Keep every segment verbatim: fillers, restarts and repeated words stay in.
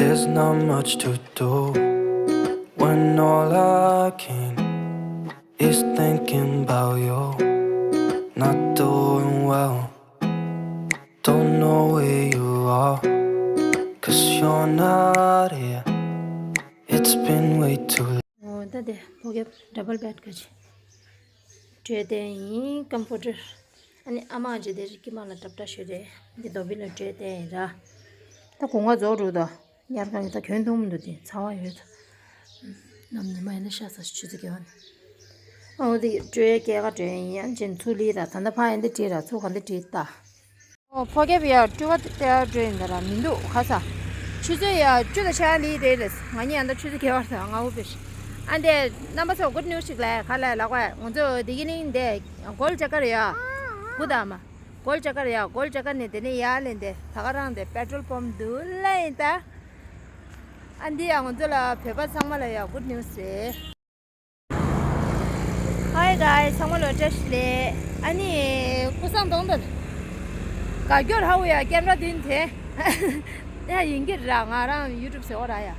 There's not much to do when all I can is thinking about you. Not doing well, don't know where you are, cause you're not here. It's been way too long. ད་དེ་ཕོ་ཁེབ་ཌབ་བལ་བེཌ་ག་ཅི་སྤྲད་དེ་ཡིན་ཀམ་ཕོར་ཊར། ཨ་ནི་ཨ་མ་ཅི་དེ་ཀི་མ་ལ་ཏབ་ཏ་ཤོད་དེ་འདི་རྡོ་སྦིས་ལ་སྤྲད་དེ་ཡིན་ར། ད་གོང་ག་རྫོགས་འགྲོ་ད། ཉར་གང་ཡོད་ད་གྱོན་ཐུང་མི་འདུག་དེ་ཚ་བ་ཡོད་ད། ནམ་ཉི་མ་ཡིན་ན་ཤ་ཚ་ཆུ་ཚ་གྱོན། ཨོ་དེ་སྤྲོད་སྐྱེལ་ག་སྤྲོད་ཡིན་ཡང་ཅན་ཚུ་ལི་ར་ད་ད་ཕ་ཡིན་དེ་བྲིས་ར་ཚུ་ག་འདི་བྲིས་ད། ཨོ་ཕོ་ཁེབ་ཡ་སྤྲུལ་བ་དེ་སྤྲོད་ཡིན་ད་ར་མི་འདུག་ཁ་ཚ། ཆུ་ཚོད་ཡ་བཅུ་དང་ཕྱེད་ལི་རེད་ལས་ང་གཉིས་ཡང་ད་ཆུ་ཚོད་ག་བར་ད་ང་འུ་པེ་ཤི། ཨ་འདི་རྣམ་པ་ཚོ་གུད་ནིའུ་སི་ཞིག་ལ་ཁ་ལ་ལག་པ་ང་ཚོ་དེ་གི་ནིང་འདི་གོལ་ཅ་ཀར་ཡ། གུ་ད་མ། གོལ་ཅ་ཀར་ཡ་གོལ་ཅ་ཀར་ནས་དེ་ནས་ཡར་ལེན་ཏེ་ད་ག་རང་དེ་པེ་ཊོལ་པམ་འདུག་ལ་ཡིན་ད། ཨ་འདི་ཡང་ང་ཚོ་ལ་བོད་པ་ཚང་མ་ལ་ཡ་གུད་ནིའུ་སི་རེད། Hi guys, ཚང་མ་ལ་བཀྲ་ཤིས་བདེ་ལེགས། ཨ་ནི་སྐུ་སང་གདོང་དང་ག་སྐྱོར་ཧ་བུ་ཡ་ཀེམ་ར་དུན་དེ་ཡ་ཡིན་གྱི་ར་ང་རང་ཡུ་ཊུབ་ཟེར་བ་ར་ཡ་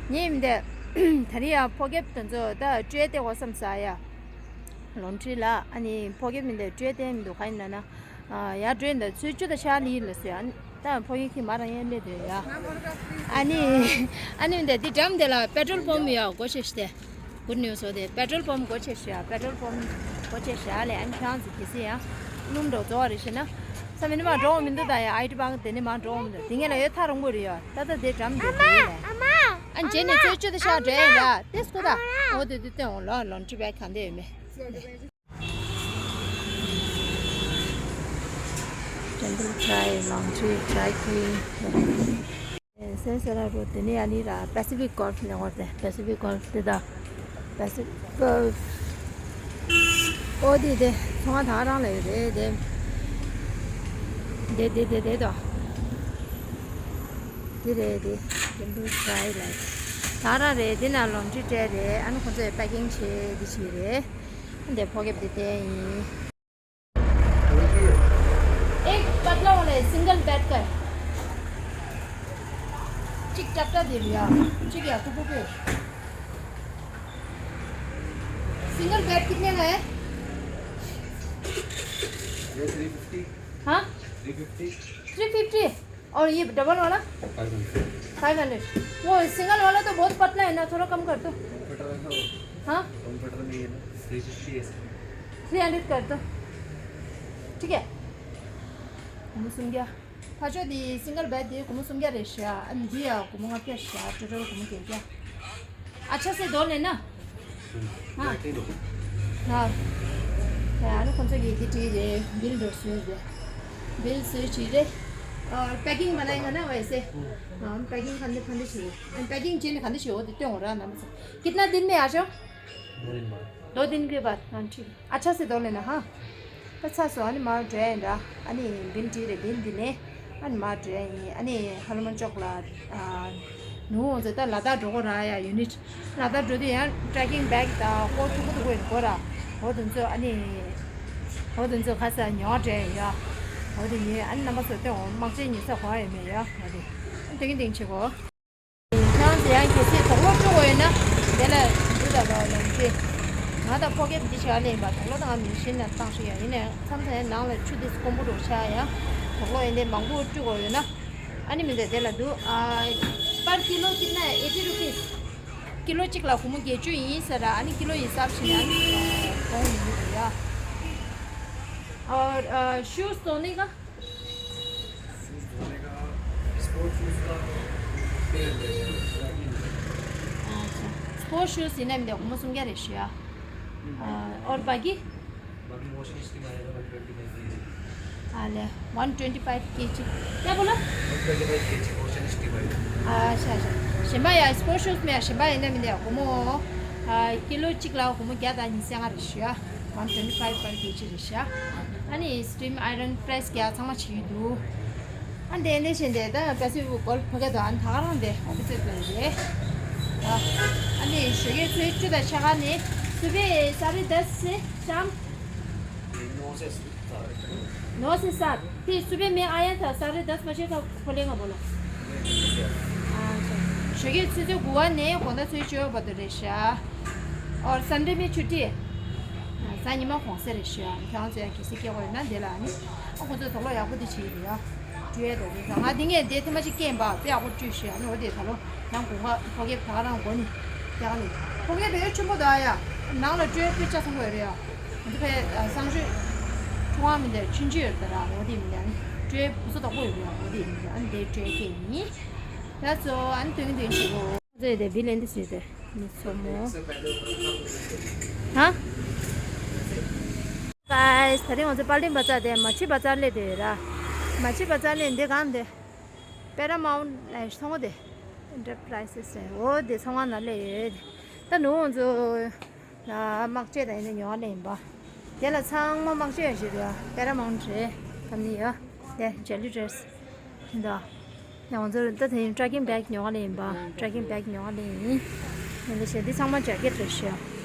ཉིན་དེ་ད་རི་ཡ་ཕོ་ཁེབ་དེ་ཚོ་ད་སྤྲོད་དེ་འོ་བསམ་ས་ཡ། ལོན་ཌི་རི་ལ་ཨ་ནི་ཕོ་ཁེབ་མི་འདི་སྤྲོད་དེ་མི་འདུག་ག་ཡིན་ན་ན། ཡར་འགྲོ་ཡིན་ད་ཚུར་བཅུ་དང་ཕྱེད་ལི་ལ་སོ་ཡ། ད་ཕོ་ཡིན་ཁྱི་མ་རང་ཡན་ལེ་དོ་ཡ། ཨ་ནི་ཨ་ནི་འདི་འདི་འགྲམ་དེ་ལ་པེ་ཊོལ་པམ་ཡ་སྒོ་ཕྱེ་ཤི་དེ། གུད་ནིའུ་སི་འོ་དེ་པེ་ཊོལ་པམ་སྒོ་ཕྱེ་ཤི་ཡ་པེ་ཊོལ་པམ་སྒོ་ཕྱེ་ཤི་ཡ་ལེ་ཨ་ནི་ཁྱང་ཟིག་གི་སི་ཡ། སྣུམ་འགྲོ་རྫོགས་རེ་ཤི་ན། ས་མི་ནི་མ་འགྲོ་མི་འདུག་ད་ཡ་ཨའི་ཌི་བང་དེ་ནི་མ་འགྲོ་མི་འདུག་དེ་ངེད་ལ་ཡོད་ཐག་རིང་པོ་རེ་ཡ་ད་ད་དེ་འགྲམ་དེ་དེ་ཡིན་ལེ། ཨ་ནི་རྗེས་ནས་ཚུར་བཅུ་དང་ཕྱེད་འགྲོ་ཡིན་ལ་དེ་སྐུ་ད། འོ་དེ་དེ་སྟོན་འོང་ལོ་ལོན་ཌི་རི་བེག་གང་དེ་ཡོད་མེད། Jungle dry, laundry, dry clean. སེ་སེ་ར་རོ་དེ་ནས་ཡ་ནི་ར་Pacific Golf ལེ་ངོར་དེ་Pacific Golf དེ་ད་Pacific Golf ཨོ་དེ་དེ་ཚོང་ང་ད་རང་ལ་ཡོད་རེད་དེ་དེ་དེ་དེ་དེ་དོ་དེ་རེད་དེ་Jungle dry ལ་ད་ར་རེད་དེ་ན་laundry དྲས་རེད་ཨ་ནི་ཁོང་ཚོས་packing བྱས་དེ་བྱས་རེད། འདི་ཕོ་ཁེབ་དེ་དེ་ཡིན། एक पतला वाला है, single bed का है। चिक टपटा दे दिया, चिक या कुकु पे। सिंगल बेड कितने का है? ये थ्री फिफ्टी। हाँ? Three fifty. Three fifty. और ये डबल वाला? Five hundred. Five hundred. वो सिंगल वाला तो बहुत पतला है ना, थोड़ा कम कर दो। कंफर्टर है ना वो? हाँ? कंफर्टर नहीं है ना, थ्री फिफ्टी है इसका। थ्री हंड्रेड कर दो। ठीक है। कुमु सुन गया। पाचो दी सिंगल बेड दी कुमु सुन गया रेशिया, अन दिया कुमु मा क्या शिया, टोटल कुमु के क्या? अच्छा से धो लेना। हाँ। हाँ। हाँ, अरे कौन सा ये की चीज़ है, बिल दो सौ रुपये। बिल से चीज़ें और पैकिंग बनाएगा ना वैसे। हाँ, हम पैकिंग खाने खाने चाहिए। हम पैकिंग चेन खाने चाहिए, वो देते हो रहा ना, मतलब। कितना दिन में आ जाओ? दो दिन बाद। दो दिन के बाद, हाँ, ठीक है। अच्छा से धो लेना, हाँ। ད་ཚ་སོ་ཨ་ནི་མར་འགྲོ་ཡིན་ར། ཨ་ནི་བིན་བྲིས་རེད་བིན་འདི་ནས་ཨ་ནི་མར་འགྲོ་ཡིན། ཨ་ནི་ཧ་ལམ་ཅོག་ལ་ནུ་འོང་ཚེ་ད་ལ་དྭགས་འགྲོ་གོ་ར་ཡ་ཡུ་ནིཊ་ལ་དྭགས་འགྲོ་དུས་ཡང་ཊྲེ་ཀིང་བེག་དང་ཀོ་ཐུག་པོ་ཐུག་པོ་ཡིན་གོ་ར། འོ་དེ་ཚོ་ཨ་ནི་འོ་དེ་ཚོ་ཁ་ས་ཉོ་འགྲོ་ཡིན་ཡ། འོ་དེ་ཡིན་ཨ་ནི་རྣམ་པ་ཚོ་སྟོན་འོང་དམག་ཆེན་ཉིན་ས་གོ་ཡ་མེད་ཡ། འོ་དེ་ཨ་ནི་ཏིང་ཏིང་བྱེད་གོ། ཁྱེད་རང་ཚོ་ཡང་གལ་སྲིད་དོགས་སློང་སྤྲོད་དགོས་ཡོད་ན་དེ་ལ་འདི་ལ་རོགས་ལ་འདི། ང་དང་ཕོ་སྐྱེས་འདི་ཆ་ལས་ཡིན་པ་དོགས་སློང་དང་ང་མི་ཤེས་ན་བཏང་ཤིག་ཡ། ཡིན་ནའི་མཚམས་མཚམས་ནང་ལ་ཆུ་འདི་དཀོན་པོ་འགྲོ་ཆགས་ཡ། དོགས་སློང་ཡིན་དེ་མང་པོ་སྤྲོད་དགོས་ཡོད་ན་ཨ་ནི་མི་འདི་དེ་ལ་འདུག་ཨ། པར་ཀི་ལོ་ཅིག་ན་ཨེ་ཊི་རུ་པིས། ཀི་ལོ་གཅིག་ལ་སྒོར་མོ་བརྒྱད་ཅུ་ཡིན་ཟེར་ར། ཨ་ནི་ཀི་ལོ་ཡི་ཧི་སབ་བྱས་ནས་ཨ་ནི་གོང་ཡིན་གྱི་འདུག་ཡ། और अ, शूज़ धोने का? शूज़ धोने का, स्पोर्ट्स शूज़ का तो पे हंड्रेड है। अच्छा, स्पोर्ट्स शूज़ ཡིན་ནའི་མི་འདུག་སྒོར་མོ་སུམ་བརྒྱ་རེ་ཞུ་ཡ། और बाकी? बाकी वॉशिंग स्टीम आएगा वन ट्वेंटी फाइव केजी। आ ले, वन ट्वेंटी फाइव केजी। क्या बोला? One twenty five KG washing steam आएगा। अच्छा, अच्छा। གཞན་པ་ཡ་སྤོར་ཤུ་ཟི་མེད་ཡ། གཞན་པ་ཡིན་ནའི་མི་འདུག་སྒོར་མོ་ཨ་ཀི་ལོ་གཅིག་ལ་སྒོར་མོ་བརྒྱ་དང་ཉི་ཤུ་རྩ་ལྔ་རེ་ཞུ་ཡ། वन ट्वेंटी फाइव पर केजी རེད་ཤག་ཨ་ནི་སི་ཊིམ་ཨའི་རན་པི་རེ་སི་རྒྱག་ཚང་མ་བྱེད་ཀྱི་འདུག་ཨ་འདི་ནས་བྱས་འདི་ད་པེ་སི་ཕིག་གོལ་ཕ་གི་དང་ཨ་ནི་ད་ག་རང་འདི་ཨོ་ཕི་སི་ལ་རེད། ཨ་ནི་ཞོགས་ཀས་ཚོད་བཅུ་དང་ཕྱེད་ཀ་ནས་सुबह साढ़े दस से शाम नौ से सात। नौ से सात। फिर सुबह में आया था, साढ़े दस बजे का खोलेगा बोला। अच्छा। ཕ་གིའི་ཆུ་ཚོད་དགུ་པ་ནས་དགོང་དག་ཆུ་ཚོད་བཅུ་པ་བར་དུ་རེད་ཤག་ཨོ་སན་ཌེ་མི་ཆུ་ཊི། གཟའ་ཉི་མ་གུང་སེང་རེད་ཤག་ཁྱེད་རང་ཚོ་ཡང་གལ་སྲིད་སྐྱེ་བ་ཡོད་ན་འདི་ལ་ནི། ཨ་ཁོ་ཚོས་དོགས་སློང་ཡག་པོ་འདི་བྱེད་ཀྱི་ཡོད། སྤྲོད་ཡས་དོགས་སློང་ང་འདི་ངས་འདི་ཐེངས་མ་གཅིག་སྐྱེས་པ་དཔེ་ཡག་པོ་སྤྲོད་ཤག་ཨ་ནི་འོ་དེ་ད་ལོ་ནང་དགུན་ཁ་ཕོ་སྐྱེས་ད་ག་རང་མགོ་ནི་སྐྱག་ནི་ཕོ་སྐྱེས་དཔེ་ཆེན་པོ་ད་ཡ། ནང་ལ་སྤྲོད་ཡས་དཔེ་ཆ་ཚང་པོ་ཡོད་རེད་ཡ། འདི་ཕའི་བསང་མཆོད་ཆུང་བ་མི་འདྲ་ཆུང་ཆུང་ཡོད་ད་ར་འོ་དེ་མི་འདྲ་ནི་སྤྲོད་ཡས་བུ་ཚ་དོག་པོ་ཡོད་རེད་ཡ། འོ་དེ་མི་འདྲ་ཨ་ནི་དེ་སྤྲོད་ཡས་སྐྱེས་ཡིན། ད་ཚོ་ཨ་ནི་དོན་དོན་བྱེད་དགོས། ཚོས་དེ་བི་ལེན་དུ་ཟེར་ཏེ་མི་ཚོ་མོ། ཧ། Guys, ད་རིང་ང་ཚོ་པར་ལྡིང་བ་ཙག་དེ་མ་ཕྱི་བ་ཙག་སླེབས་དེ་ར། མ་ཕྱི་བ་ཙག་སླེབས་འདི་གང་དེ། Paramount ལ་ཚོང་དེ། Enterprises ཨོ་དེ་ཚོང་ཁང་ན་སླེབས་ཡོད། ད་ནུ་ང་ཚོ་ལ་དམག་ཆས་དང་ཡིན་ན་ཉོ་བ་ལེན་ཡིན་པ། དེ་ལ་ཚང་མ་དམག་ཆས་ཡོད་ཞིག་རེད་ཡ། Paramount རེད། ད་ནི་ཡ། དེ་Jelly Dress ད། ཡང་ང་ཚོ་ད་དེ་ཡིན་trekking bag ཉོ་ག་ལེན་ཡིན་པ། trekking bag ཉོ་ག་ལེན་ཡིན། ཡིན་ད་ཞེ་འདི་ཚང་མ་jacket རེད་ཤག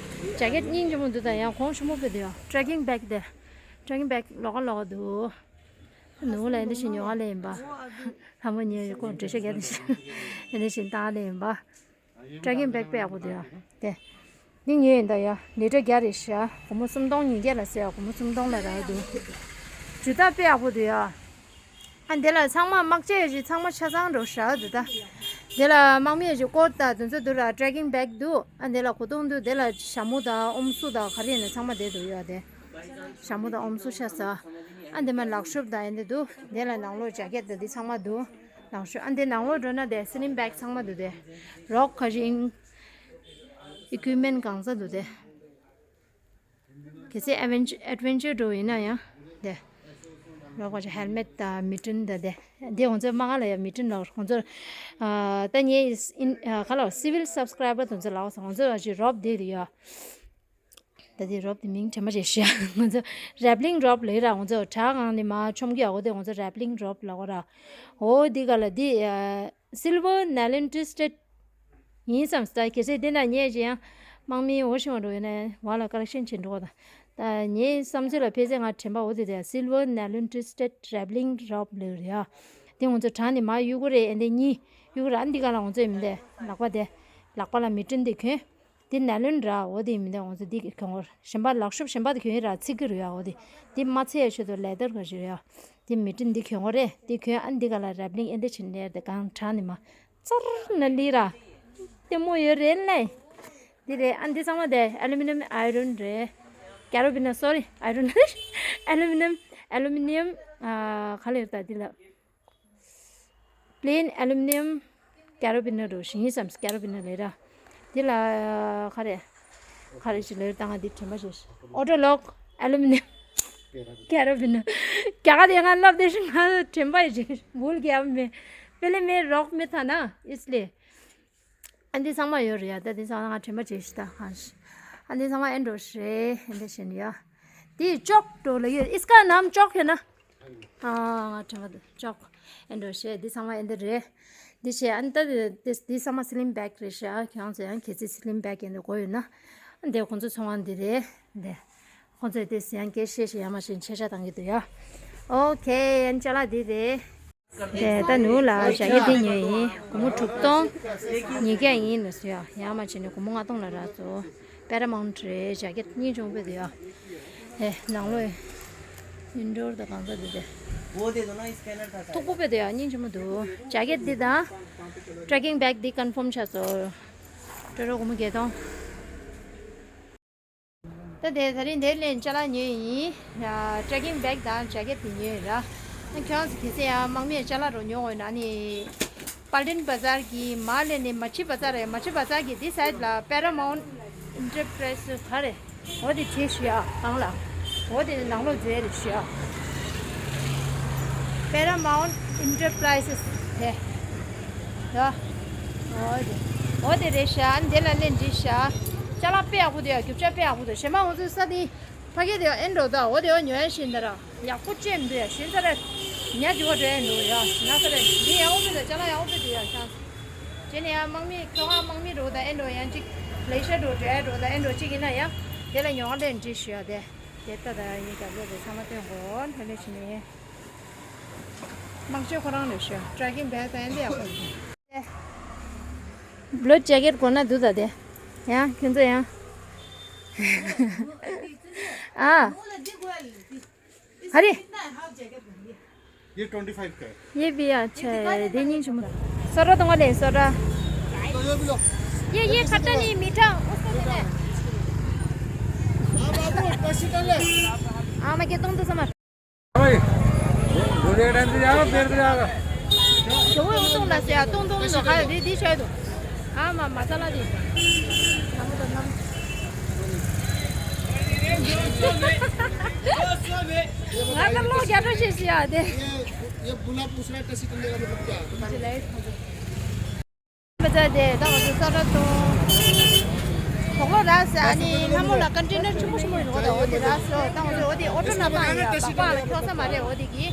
jacket སྙིང་རྗེ་མོ་འདུག་ད་ཡང་གོང་ཞུ་མོ་པོ་འདུག་ཡ། trekking bag དེ། trekking bag ལོག་ག་ལོག་ག་འདུག་ནུ་ལ་ཡིན་ད་ཞེ་ཉོ་ག་ལེན་ཡིན་པ། ལྷ་མོ་ཉེ་ཡི་ཀོ་འདྲེ་ཤ་རྒྱ་དེ་ཞེ་ཡིན་ད་ཞེ་ལྟ་ག་ལེན་ཡིན་པ། trekking bag དཔེ་ཡག་པོ་འདུག་ཡ། དེ། འདི་ཉོས་ཡིན་ད་ཡ། ལི་ཊར་བརྒྱ་རེད་ཤག་སྒོར་མོ་སུམ་སྟོང་ཉིས་བརྒྱ་ལ་ཟེར་ཡ། སྒོར་མོ་སུམ་སྟོང་ལ་རག་འདུག་ཇུ་ཏ་དཔེ་ཡག་པོ་འདུག་ཡ། ཨ་འདི་ལ་ཚང་མ་དམག་ཆས་ཡོད་ཞིག་ཚང་མ་ཆ་ཚང་འགྲོ་ཤག་འདུག་ད། འདི་ལ་དམག་མི་ཡོད་ཞིག་ཀོཊ་དང་དེ་ཚོ་འདུག་ར། trekking bag འདུག་ཨ་འདི་ལ་གོས་ཐུང་འདུག་འདི་ལ་ཞྭ་མོ་དང་ཨོམ་སུ་དང་ག་རེ་ཡིན་ན་ཚང་མ་བསྡད་འདུག་ཡ། དེ། ཞྭ་མོ་དང་ཨོམ་སུ་ཤ་ཟ། ཨ་འདི་མ་ལག་ཤུབས་དང་ཨ་འདི་འདུག་འདི་ལ་ནང་ལོགས་jacket དང་འདི་ཚང་མ་འདུག་ནང་ཤོས་ཨ་འདི་ནང་ལོགས་འགྲོ་ན་དེ་sling bag ཚང་མ་འདུག་དེ། རོགས་ག་ཞིང་equipment གང་ས་འདུག་དེ། གལ་སྲིད་adventure adventure འགྲོ་ཡིན་ན་ཡང་དེ། རོགས་ག་ཞིང་helmet དང་mitten དང་དེ། དེ་ང་ཚོའི་དམག་ལ་ཡང་mitten ལོག་ང་ཚོར། ཨ་ད་ངས་ཨིན་ཨ་ག་ལ་civil subscriber དེ་ཚོ་ལ་ང་ཚོ་ང་ཚོ་ཞིག་རོབ་དེ་རེད་ཡ། ད་དེ་རོབ་དེ་མིང་དྲན་པ་རེད་ཤག་ང་ཚོ་rappelling rope ལབ་ར། ང་ཚོ་བྲག་སྒང་ནས་མར་མཆོང་གི་ཡ། འོ་དེ་ང་ཚོ་rappelling rope ལབ་གོ་ར། འོ་དེ་ག་ལ་དེ་ཨ་silver nylon twisted ཡིན་བསམ་སྟེ། གལ་སྲིད་དེ་ན་ཉེ་ཞིག་ཡང་དམག་མི་འོ་ཤི་བ་འགྲོ་ཡོད་ན་བ་ལ་collection བྱེད་འགྲོ་ག་ད། ད་ངའི་བསམ་ཚུལ་ལ་ཕལ་ཆེར་ང་དྲན་པ་འོ་དེ་དེ་silver nylon twisted rappelling rope ལབ་རེད་ཡ། དེ་ང་ཚོ་བྲག་ནས་མར་གཡུག་གོ་རེད། ཨ་འདི་གཉིས་གཡུག་གོ་ར། ཨ་འདི་ག་ལ་ང་ཚོ་ཡིན་དེ་ལག་པ་དེ། ལག་པ་ལ་mitten དེ་གྱོན། དེ་nylon ར། འོ་དེ་མི་འདུག་ང་ཚོ་འདི་གྱོན་གོ། གཞན་པ་ལག་ཤུབས་གཞན་པ་དེ་གྱོན་ཡིན་ར། ཚིག་གི་རུ་ཡ། འོ་དེ་དེ་མ་ཚད་ཡ་ཆེད་དུ་leather ག་ཞིག་རེད་ཡ། དེ་mitten འདི་གྱོན་གོ་རེད། དེ་གྱོན་ཨ་འདི་ག་ལ་rappelling ཨེ་འདི་བྱེད་ནས་དེ་གང་དྲག་ནི་མ་ཚར་ན་ལི་ར། དེ་མོ་ཡོད་རེད་ལེ། འདི་རེད། ཨ་འདི་ཚང་མ་དེ་aluminium iron རེད། carabiner sorry iron aluminium aluminium ཨ་ག་ལེར་ད་འདི་ལ། Plain aluminium carabiner རོ་ཞིང་ཡིན་བསམ། carabiner ལས་ར། འདི་ལ་ག་རེ། ག་རེ་ཞིག་ལས་ར། ད་ང་འདི་དྲན་པ་ཞིག auto lock aluminium carabiner རྒྱ་གར་དེ་ང་ལབ་དེ་ཞིག་ང་དྲན་པ་ཞིག་བུལ་གྱི་ཡ་མེད། དཔེ་ལས་མེད་རོགས་མེད་ཐ་ན་ཨིས་ལེ། ཨ་འདི་ཚང་མ་ཡོད་རེད་ཡ། ད་འདི་ཚང་མ་ང་དྲན་པ་བྱེད་ཤི་ད་ཧང་ཤི། ཨ་འདི་ཚང་མ་ཨེ་འགྲོ་ཤི་རེད། ཨེ་འདི་བཞིན་ཡ། འདི་ཅོག་འགྲོ་ལ་ཡོད། ཨིས་ཀ་ནམ་ཅོག་ཡོད་ན། ཨ་ང་དྲན་པ་འདུག་ཅོག་ཨེ་འགྲོ་ཤི། འདི་ཚང་མ་ཨེ་འདི་རེད། འདི་བྱས་ཨ་ནི་ད་འདི་འདི་ཚང་མ་sling bag རེད་ཤག་ཁྱེད་རང་ཚོ་ཡང་གལ་སྲིད་sling bag ཡིན་འདི་དགོས་ཡོད་ན། ཨ་འདི་ཁོང་ཚོ་ཚོང་ཁང་འདི་རེད། འདི་ཁོང་ཚོས་འདི་ཡང་སྐད་བཤད་ཤི་ཡ་མ་བྱིན་ཆེ་ཆ་བཏང་གི་འདུག་ཡ། ཨོ་ཁེ་ཨན་ཅ་ལག་འདི་རེད། དེ་ད་ནུ་ལ་ཞྭ་གྱད་འདི་ཉོས་ཡིན། སྒོར་མོ་དྲུག་སྟོང་ཉིས་བརྒྱ་ཡིན་ལ་སུ་ཡ། ཡང་མ་བྱས་ནས་སྒོར་མོ་ལྔ་སྟོང་ལ་རག་སོང་། Paramount རེད། ཞྭ་གྱད་སྙིང་རྗེ་མོ་དཔེ་འདུག་ཡ། ཨེ་ནང་ལོགས་indoor དང་གང་ག་འདུག་སྟེ། མཐུག་པོ་དཔེ་འདུག་ཡ། སྙིང་རྗེ་མོ་འདུག་ཞྭ་གྱད་འདི་དང་trekking bag འདི་confirm ཆགས་སོང་། སྤྲོད་རོགས་སྒོར་མོ་བརྒྱད་སྟོང་། ད་དེ་ད་རིང་འདིར་ལེན་ཅ་ལག་ཉོས་ཡིན། ཡ་trekking bag དང་ཞྭ་གྱད་དེ་ཉོས་ཡིན་ར། ཨ་ཁྱོད་ཚོ་གལ་སྲིད་ཡང་དམག་མིའི་ཅ་ལག་རོ་ཉོ་འོས་ན་ནི། པལ་ཏན་བ་ཛར་གྱི་མར་ལེན་ནི་མ་ཆི་བ་ཛར་རེད། མ་ཆི་བ་ཛར་གྱི་འདི་side ལ་Paramount Enterprise ག་རེ། འོ་དེ་བྲིས་ཤི་ཡ་གང་ལ། འོ་དེ་ནང་ལོགས་མཛེས་རེད་ཤི་ཡ། Paramount Enterprises དེ། ཡ། འོ་དེ། འོ་དེ་རེད་ཤག་ཨ་ནི་དེ་ལ་ལེན་འགྲིག་ཤག་ཅ་ལག་དཔེ་ཡག་པོ་འདུག་ཡ། རྒྱུ་ཆ་དཔེ་ཡག་པོ་འདུག་གཞན་མ་ང་ཚོའི་ས་དེ་ཕ་གི་དེ་ཨེ་འགྲོ་ད། འོ་དེ་འོ་ཉོ་ཡ་ཤིན་ད་ར་ཡག་པོ་ཅེ་མི་འདུག་ཡ། ཤིན་ས་ར་ཉ་རྒྱུ་བ་འགྲོ་ཡ་འགྲོ་ཡ་ན་ས་ར་འདི་ཡག་པོ་མི་འདུག་ཅ་ལག་ཡག་པོ་མི་འདུག་ཡ་ཤག་དེ་ནས་ཡང་དམག་མི་ཁྱོ་ག་དམག་མི་འགྲོ་ད་ཨེ་འགྲོ་ཡང་ཅིག་ལེ་ཤ་འགྲོ་འགྲོ་ཡ་འགྲོ་ད་ཨེ་འགྲོ་ཅིག་ཡིན་ན་ཡང་དེ་ལ་ཉོ་ག་ལེན་འགྲིག་ཤི་ཡ་དེ། དེ་ལྟ་ད་ཡིན་ག་ལེ་དེ་ཚང་མ་སྟོན་གོ་ལྷ་ལེ་ཕྱི་ནས། དམག་སྤྱོད་ཁོ་རང་ལས་ཤོད། trekking bag དང་ཨེ་འདི་ཡག་པོ་ཡིན། Blood jacket དགོས་ན་འདུག་ད་དེ། ཡང་ཁྱོད་ཚོ་ཡང་། ཨ། ཨ་རེ། ये twenty five का है। ये भी अच्छा है, देनी चाहिए। सोलह तो वाले, सोलह। तो ये भी लो। ये, ये खट्टा नहीं, मीठा, उसको देना है। हाँ, बाबू, दस सीटर ले। हाँ, मैं कहता हूँ तो समझ। भाई, दूसरे टाइम से जाओ, फिर से जाओ। तो वो तो ना से, तुम, तुम तो खा, दे, दे, शायद। हाँ, मा-, मसाला दे। हम तो नम- ང་ལ་ལོ་བརྒྱ་ཕྲག་ཞིག་ཞུ་ཡ་དེ། ये, ये गुलाब दूसरा टेस्ट करने का मतलब क्या है? ཇི་ལེགས། པ་ཙ་དེ་ད་འོ་དེ་ས་ར་ཏོ། དོག་ལོ་ར་ས་ཨ་ནི་ལྷ་མོ་ལ་ཀན་ཊེ་ནར་ཆེན་པོ་ཆེན་པོ་ཡིན་ནོ་ད་འོ་དེ་ར་ས་ད་འོ་དེ་འོ་དེ་ཨོ་ཊོ་ན་པ་ཡིན་ཡ། སྦག་སྦག་ལ་འཁྱོག་ས་མ་རེད། འོ་དེ་གི་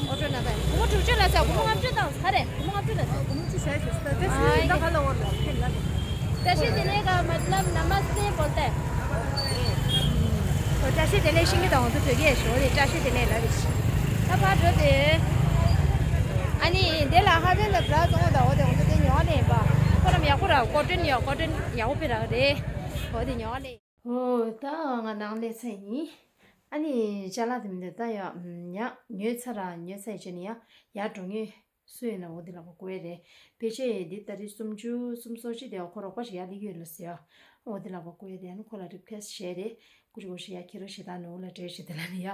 ཨོ་ཊོ་ན་པ་ཡིན། སྒོར་མོ་དྲུག་ཅུ་ལ་ས་སྒོར་མོ་ལྔ་བཅུ་དང་ས་རེད། སྒོར་མོ་ལྔ་བཅུ་ལ་ས། སྒོར་མོ་བཅུ་ཞེ་ཞེ་ས་ད་ཅི་ད་ག་ལ་འོ་ལ་ཁེ་ལ། བཀྲ་ཤིས་བདེ་ལེགས་ཀ་मतलब नमस्ते बोलते हैं। བཀྲ་ཤིས་བདེ་ལེགས་ཤིང་གི་དང་དུ་བོད་སྐད་ཞོ་རེད། བཀྲ་ཤིས་བདེ་ལེགས་ལ་རེད། ད་ཕར་འགྲོ་དེ། ཨ་ནི་དེ་ལ་ཧ་ལས་ལ་བྲ་བཙོང་བ་དང་འོ་དེ་འོ་དེ་ཉོ་ནས་པ། ཁོ་རམ་ཡག་པོ་ར་ཀོ་ཊོན་ཡོད། ཀོ་ཊོན་ཡག་པོ་སྤེལ་ར་རེད། འོ་དེ་ཉོ་ནས། ཨོ་ད་ང་ནང་ལས་ཚེ་ཡིན། ཨ་ནི་ཅ་ལག་དེ་མི་འདུག་ད་ཡ་ཡ་ཉོས་ཚར་ར། ཉོས་ཚར་བྱས་ནས་ཡ་ཡ་འགྲོ་ངེས། སུ་ཡིན་ན་འོ་དེ་ལ་གོ་དགོས་ཡ་རེད། ཕལ་ཆེར་འདི་ཏ་རིག་སུམ་ཅུ་སུམ་སོ་གཅིག་དེ་ཁོ་རོགས་པ་ཞིག་ཡར་སླེབས་ཀྱི་ཡོད་ལ་ཟེར་ཡ། འོ་དེ་ལ་གོ་དགོས་ཡ་རེད། ཨ་ནི་ཁོ་ལ་རི་ཁུ་ཨེ་སི་ཊི་བྱས་རེད། སྐུ་ཞིག་སྐུ་ཞིག་ཡ་ཁྱེད་རང་ཞེ་དྲག་ནོར་ལ་འདྲེ་ཞེ་དེ་ལ་ནི་ཡ།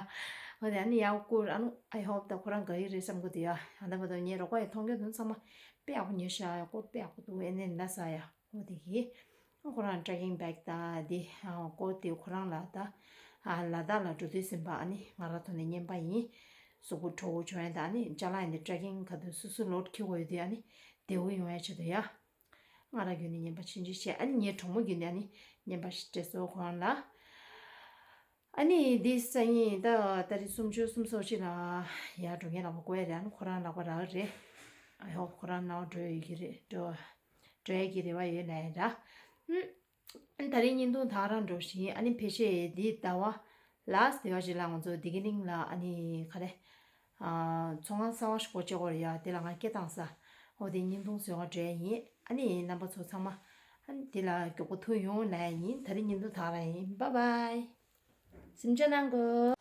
འོ་དེ་ཨ་ནི་ཡ་སྐུ་ཨ་ནི་I hope ད་ཁོ་རང་དགའ་ཡི་རེད་བསམ་གི་འདུག་ཡ། ཨ་ད་བར་དུ་ངའི་རོགས་པ་ཡི་མཐོང་རྒྱུ་དོན་ཚང་མ་དཔེ་ཡག་པོ་ཉོས་ཤག་ཡ། སྐོར་དཔེ་ཡག་པོ་འདུག་ཨེ་ནས་ལ་ས་ཡ། འོ་དེ་གི་ཁོ་རང་ཊྲེ་ཀིང་བེག་དང་དེ་ཨ་སྐོར་དེ་ཁོ་རང་ལ་ད་ཨ་ལ་དྭགས་ལ་འགྲོ་དུས་ཟིན་པ་ཨ་ནི་ང་རང་ཐོག་ནས་རྔན་པ་ཡིན། གཟུགས་པོ་བྲོ་བོ་བྱུང་ཡ་ད་ཨ་ནི་ཅ་ལག་ཡིན་དེ་ཊྲེ་ཀིང་ག་དུས་སུ་སུ་ལོཌ་འཁྱེར་དགོས་ཡོད་དུས་ཨ་ནི་བདེ་བོ་ཡོང་ཡ་ཆེད་དུ་ཡ། ང་རང་བརྒྱུད་ནས་རྔན་པ་ཕྱིན་ཅི་བྱས། ཨ་ནི་ངའི་གྲོགས་མོ་བརྒྱུད་ནས་ཨ་ནི་རྔན་པ་ཞིག་སྤྲད་སོང་ཁོ་རང་ལ། ཨ་ནི་འདི་སང་ཉིན་ད་ཏ་རིག་སུམ་ཅུ་སུམ་སོ་གཅིག་ལ་ཡར་འགྲོ་མཁན་ལག་པ་བསྐོར་ཡ་རེད། ཨ་ནི་ཁོ་རང་ལག་པ་རག་རེད། I hope ཁོ་རང་ནང་འགྲོ་ཡོད་ཀྱི་རེད། འགྲོ་འགྲོ་ཡ་གི་རེ་བ་ཡོད་ན་ཡ་འདྲ། ཨ་ནི་ད་རིང་བརྙན་ཐུང་ད་ག་རང་འགྲོ་བཞིན། ཨ་ནི་ཕལ་ཆེར་འདི་ཟླ་བ་ལ་སི་ཊི་ཟླ་བ་ཞིག་ལ་ང་ཚོ་དེ་གི་ནིང་ལ་ཨ་ནི་ག་རེ། ཨ་ཚོང་ཁང་གསར་བ་ཞིག་སྒོ་ཕྱེ་དགོས་རེད་ཡ། དེ་ལ་ང་སྐད་བཏང་ས། འོ་དེ་བརྙན་ཐུང་བཟོ་ག་འགྲོ་ཡ་ཡིན། ཨ་ནི་རྣམ་པ་ཚོ་ཚང་མ་ཨ་ནི་དེ་ལ་མགྱོགས་པོ་ཐུག་ཡོང་ལབ་ཡ་ཡིན། ད་རིང་བརྙན་ཐུང་ད་ག་རང་ཡིན། བཱའི་བཱའི། གཟིམ་འཇག་གནང་གོ།